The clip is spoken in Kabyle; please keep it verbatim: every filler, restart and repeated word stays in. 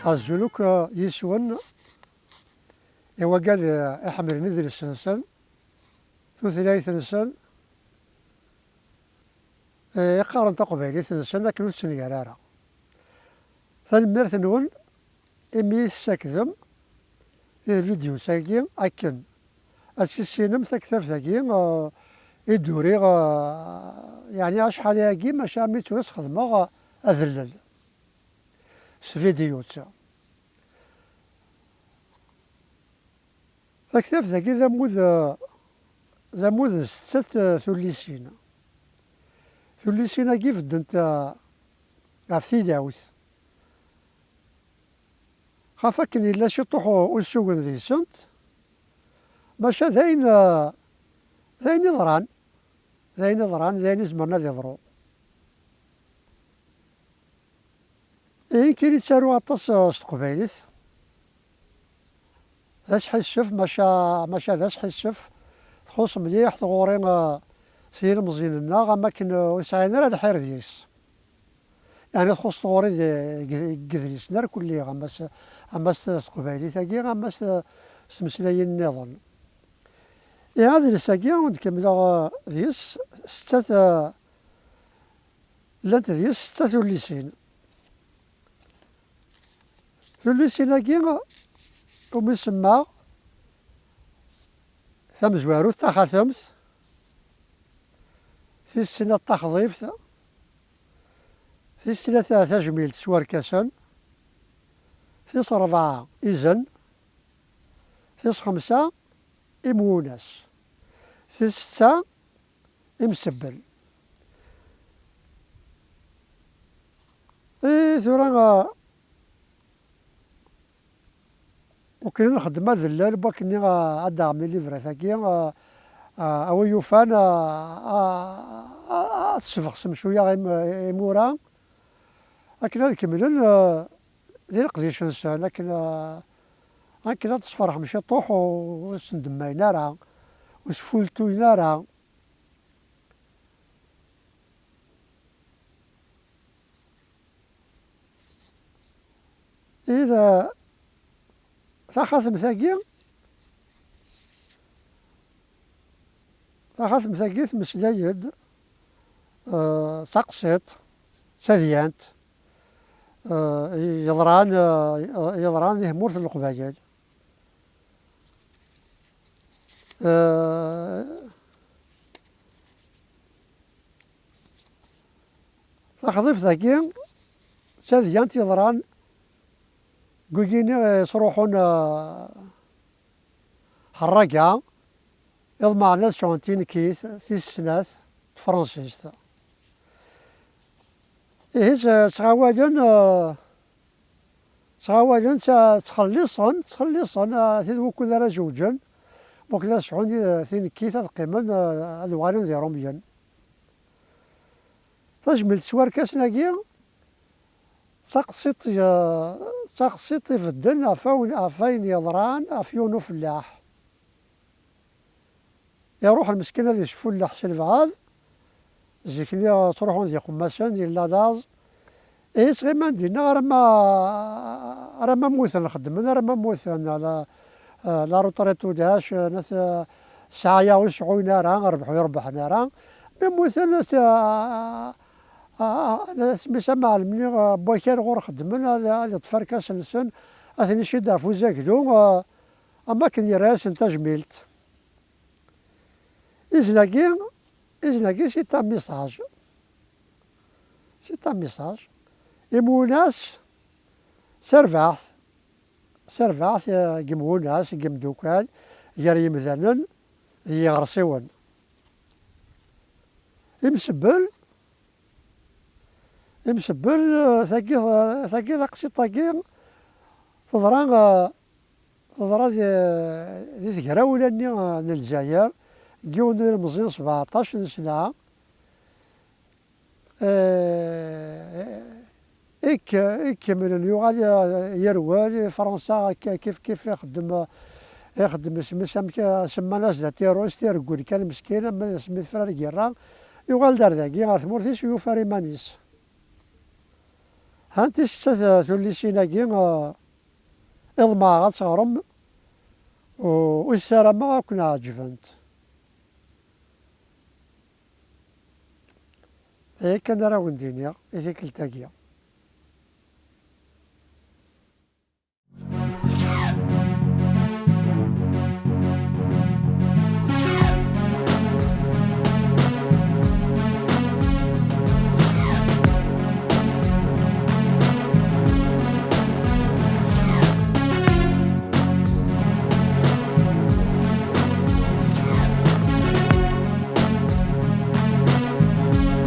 Azul akk yis-wen, i wagad iḥemmlen idles-nsen, tutlayt-nsen, eh, iqqaren taqbaylit-nsen akken ur tettengara ara. Tanemmirt-nwen imi i tessakdem tividyut-agi akken ad tissinem taktabt-agi, eh, i d-uriɣ, eh, yeɛni acḥal ayagi, maca mi tura s-xedmeɣ, eh, adellel s tvidyut. Taktabt-agi d ammud, d ammud n settat, eh, tullisin. Tullisin-agi beddent, eh, ɣef tilawt. Xaf akken yella ciṭuḥ u-, usugen deg-sent, maca d ayen, eh, d ayen iḍran, d ayen iḍran, d ayen izemren ad iḍru. Ihi nekkini ttaruɣ aṭas, eh, s teqbaylit. D asḥissef, maca, maca d asḥissef. Txuṣṣ mliḥ tɣuri, eh, s yilmeẓyen-nneɣ, am akken, eh, ur sɛin ara lḥir deg-s. Yeɛni txuṣṣ tɣuri deg, deg, deg yidlisen irkelli, ama s, ama s teqbaylit-agi, ama s, s tmeslayin nniḍen. Ihi adlis-agi ad kemmleɣ, eh, deg-s settat, eh, Llant deg-s setta tullisin. Tullisin-agi umi semmaɣ tamezwarut taxatemt, tis snat taxḍibt, tis tlata tajmilt s warkasen, tis ṛebɛa izen, tis xemsa imwunas, tis setta imsebbel. I tura, ah, wakken nxeddem adellel, wakken, ah, ad d-aɣem ilibrat-agi, ah, ah, a wi yufan, ah, ah, ah, ad tesbexsem cwiya im-, imura, akken ad kemmlen, ah, di leqdic-nsen, akken, ah, akken ad tesferḥem ciṭuḥ, ur sen-demmayen ara, ur sfultuyen ara. Ida taxatemt-agi, taxatemt-agi tmeslay-d, eh, d taqsiṭ, d tadyant, eh, yeḍran, eh, yeḍran di tmurt n Leqbayel. Eh, taxḍibt-agi d tadyant yeḍran deg wigini, eh, sruḥun, eh, ḥerraga, iḍemɛen ad sɛun tinekkit, tis snat, tefransist. Ihi, s-, ttɣawalen, eh, ttɣawalen, tt-, ttxelliṣen, ttxelliṣen, eh, tid wukud ara zewǧen, wukud ad sɛun, eh, tinekkit, ad qqimen, eh, ad uɣalen d Irumyen. Tajmilt s warkasen-agi, d taqsiṭ, eh, d taqsiṭ ibedden ɣef wayen, ɣef wayen yeḍran ɣef yiwen ufellaḥ. Iruḥ lmeskin ad isfulleḥ si lebɛad, zik-nni ttruḥun d iqemmasen, yella laẓ. Ihi ttɣiman dinna arma, arma mmuten, xeddmen arma mmuten, la, la retraite ulac, nat, ssɛaya ur sɛuyen ara, rrbeḥ ur rebḥen ara. Mi mmuten, nat, a, a, nat, mi s amɛellem-nni, a, n wakal ɣur xeddmen, ad, ad iṭṭef arkas-nsen, ad ten-icid ɣef uzaglu, a, am akken yerra-yasen tajmilt. Izen-agi, izen-agi, c'est un message. C'est un message. Imwunas, d tarbaɛt, d tarbaɛt, eh, deg Imwunas, deg imdukal, gar yimdanen d yiɣersiwen. Imsebbel, Imsebbel, eh, tagi, eh, tagi taqsiṭ-agi teḍra, eh, teḍra di, di tegrawla-nni, eh, n Lezzayer, deg yiwen n ulemẓi n sbeɛṭac n sna. Eh, ik-, ikemmlen, yuɣal, eh, yerwel i Fransa, k-, kif kif ixeddem, eh, ixeddem isem-is, amek, eh, semman-as d atirust, ireggel kan meskin, ama d asmi tefra lgirra, yuɣal-d ar dagi, ɣer tmurt-is, yufa iman-is. Hanti setta tullisin-agi, eh, i ḍemɛeɣ ad teɣrem, u, u ssarameɣ ad ken-ɛeǧbent. D aya kan ara wen-d-iniɣ i tikkelt-agi.